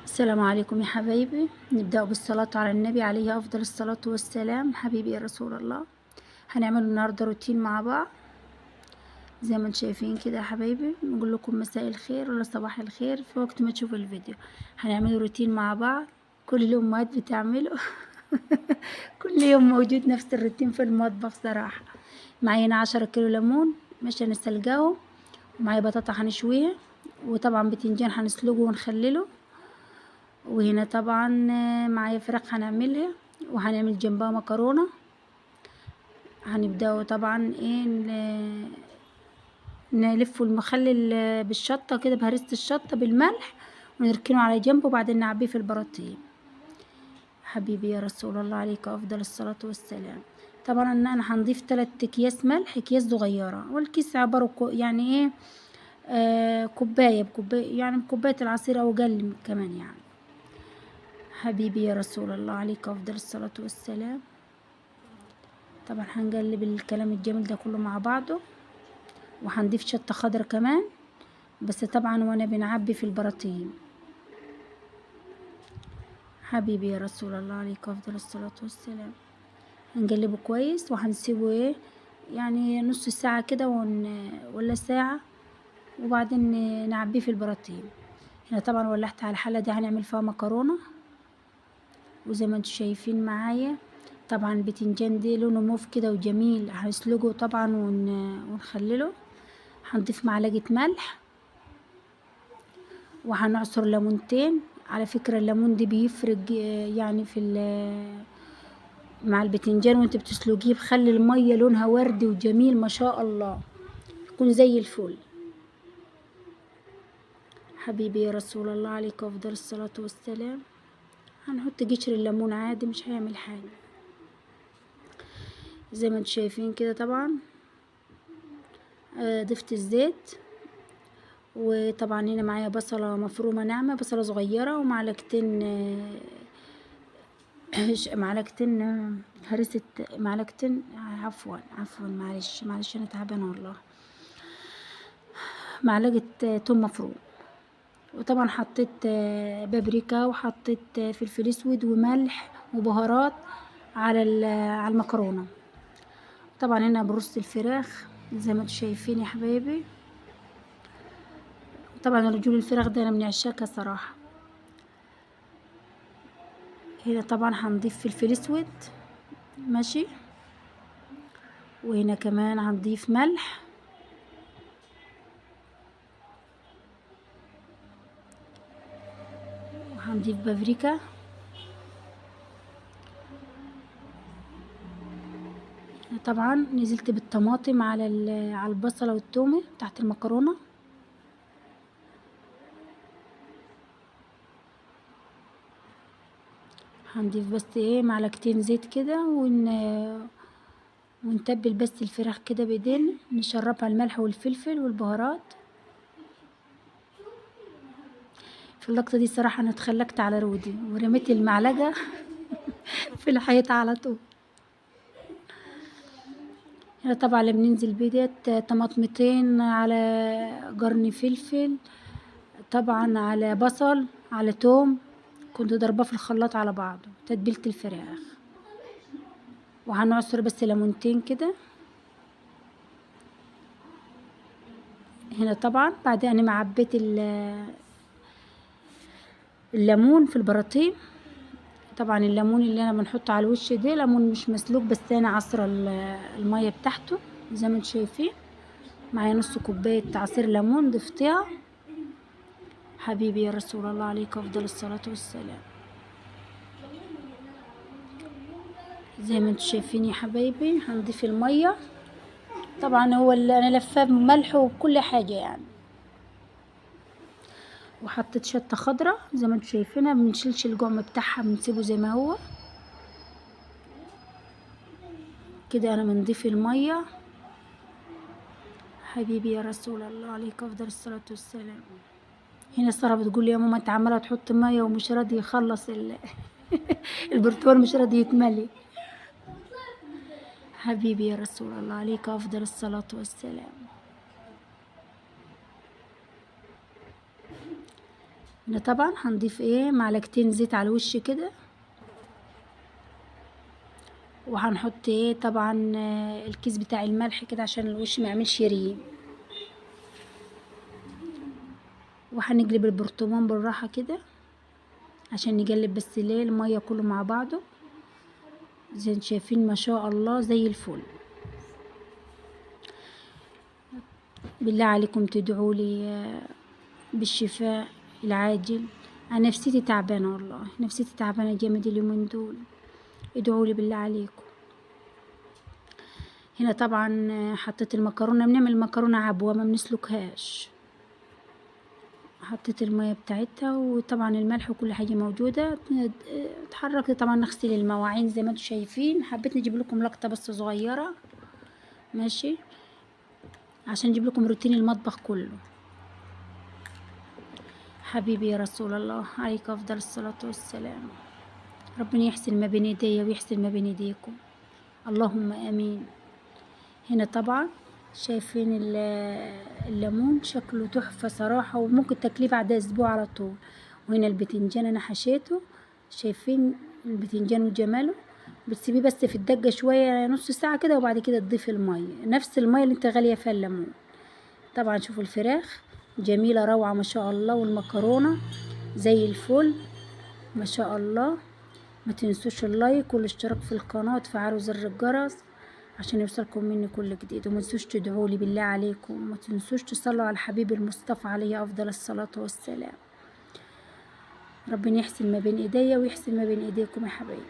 السلام عليكم يا حبايبي. نبدأ بالصلاة على النبي عليه أفضل الصلاة والسلام. حبيبي يا رسول الله، هنعمل النهاردة روتين مع بعض زي ما انتم شايفين كده يا حبايبي. نقول لكم مساء الخير ولا صباح الخير في وقت ما تشوفوا الفيديو. هنعمل روتين مع بعض، كل الأمهات بتعمله كل يوم موجود نفس الروتين في المطبخ صراحة. معايا هنا 10 كيلو ليمون مش هنسلقهم، ومعايا بطاطا هنشويها، وطبعا بتنجان هنسلقه ونخلله، وهنا طبعا معايا فراخ هنعملها، وهنعمل جنبها مكرونة. هنبدأ طبعا ايه نلفه المخلل بالشطة كده، بهرسة الشطة بالملح، ونركنه على جنب، وبعدين نعبيه في البراطيم. حبيبي يا رسول الله عليك افضل الصلاة والسلام. طبعا انا هنضيف 3 اكياس ملح، اكياس صغيرة، والكيس عبارة يعني ايه كوباية بكوباية، يعني بكوباية العصير او اقل كمان يعني. حبيبي يا رسول الله عليك افضل الصلاة والسلام. طبعا هنقلب الكلام الجميل ده كله مع بعضه، وهنضيف شطة خضرا كمان، بس طبعا وانا بنعبي في البراطيم. حبيبي يا رسول الله عليك افضل الصلاة والسلام. هنقلبه كويس وهنسيبه ايه يعني نص ساعة كده ولا ساعة، وبعدين نعبيه في البراطيم. هنا طبعا ولعت على الحلة دي هنعمل فيها مكرونة، وزي ما انتم شايفين معايا طبعا البتنجان دي لونه موف كده وجميل، هنسلقه طبعا ونخلله. هنضيف معلقة ملح، وهنعصر ليمونتين. على فكرة الليمون دي بيفرق يعني في مع البتنجان وانت بتسلقيه، بخلي المية لونها وردي وجميل ما شاء الله، يكون زي الفل. حبيبي يا رسول الله عليك افضل الصلاة والسلام. هنحط قشر الليمون عادي مش هيعمل حاجة، زي ما انتم شايفين كده. طبعا ضفت الزيت، وطبعا هنا معايا بصلة مفرومة ناعمة، بصلة صغيرة، ومعلقتين معلقتين هرسة، معلقتين عفوا معلش انا تعبانة والله، معلقة توم مفروم. وطبعا حطيت بابريكا، وحطيت فلفل اسود وملح وبهارات على المكرونة. طبعا هنا برص الفراخ زي ما انتم شايفين يا حبايبي. طبعا رجول الفراخ ده انا من عشاقها صراحة. هنا طبعا هنضيف فلفل اسود ماشي، وهنا كمان هنضيف ملح، وهنضيف بابريكا. طبعا نزلت بالطماطم على البصله والثومه تحت المكرونه. هنضيف بس ايه معلقتين زيت كده، ونتبل بس الفراخ كده بايدينا، نشربها الملح والفلفل والبهارات. في اللقطة دي صراحة انا اتخلكت على رودي ورميت المعلقة في الحيط على طول. هنا طبعا اللي بننزل بيه ديت طماطمتين على قرن فلفل، طبعا على بصل، على توم، كنت ضرباه في الخلاط على بعضه تتبيلة الفراخ. وهنعصر بس ليمونتين كده. هنا طبعا بعد انا ما عبيت الليمون في البراطيم. طبعا الليمون اللي انا بنحطه على الوش ده ليمون مش مسلوق، بس انا عصره المية بتاعته زي ما انتم شايفين. معايا نص كوباية عصير ليمون ضفتها. حبيبي يا رسول الله عليك افضل الصلاة والسلام. زي ما انتم شايفين يا حبايبي هنضيف المية. طبعا هو اللي انا لفاه بملح وكل حاجة يعني. وحطيت شطه خضراء زي ما انتم شايفينها، بنشيلش الجعم بتاعها، بنسيبه زي ما هو كده. انا بنضيف المية. حبيبي يا رسول الله عليك افضل الصلاة والسلام. هنا ساره بتقول لي يا ماما انت عماله تحط مية ومش راضي يخلص البرتقال مش راضي يتملي. حبيبي يا رسول الله عليك افضل الصلاة والسلام. هنا طبعا هنضيف ايه معلقتين زيت على الوش كده، وهنحط ايه طبعا الكيس بتاع الملح كده عشان الوش ما يعملش ريم. وهنقلب البرطمان بالراحة كده عشان نقلب بس ليه المية كله مع بعضه. زي انتم شايفين ما شاء الله زي الفل. بالله عليكم تدعوا لي بالشفاء العاجل، انا نفسيتي تعبانة والله، نفسيتي تعبانة جامد اليومين دول، ادعوا لي بالله عليكم. هنا طبعا حطيت المكرونه، بنعمل المكرونه عبوة ما بنسلكهاش. حطيت المية بتاعتها وطبعا الملح وكل حاجة موجودة. اتحركت طبعا نغسل المواعين زي ما انتم شايفين. حبيت نجيب لكم لقطة بس صغيرة ماشي، عشان نجيب لكم روتين المطبخ كله. حبيبي يا رسول الله عليك افضل الصلاة والسلام، ربنا يحسن ما بين ايديا ويحسن ما بين ايديكم، اللهم امين. هنا طبعا شايفين الليمون شكله تحفة صراحة، وممكن تاكليه بعد اسبوع على طول. وهنا البتنجان انا حشيته، شايفين البتنجان وجماله. بتسيبيه بس في الدقة شوية نص ساعة كده، وبعد كده تضيفي المية، نفس المية اللي انت غالية فيها الليمون. طبعا شوفوا الفراخ جميلة روعة ما شاء الله، والمكرونة زي الفل ما شاء الله. ما تنسوش اللايك والاشتراك في القناة وتفعلوا زر الجرس عشان يوصلكم مني كل جديد. وما تنسوش تدعوا لي بالله عليكم، وما تنسوش تصلوا على الحبيب المصطفى عليه افضل الصلاة والسلام. ربنا يحسن ما بين ايديا ويحسن ما بين ايديكم يا حبايبي.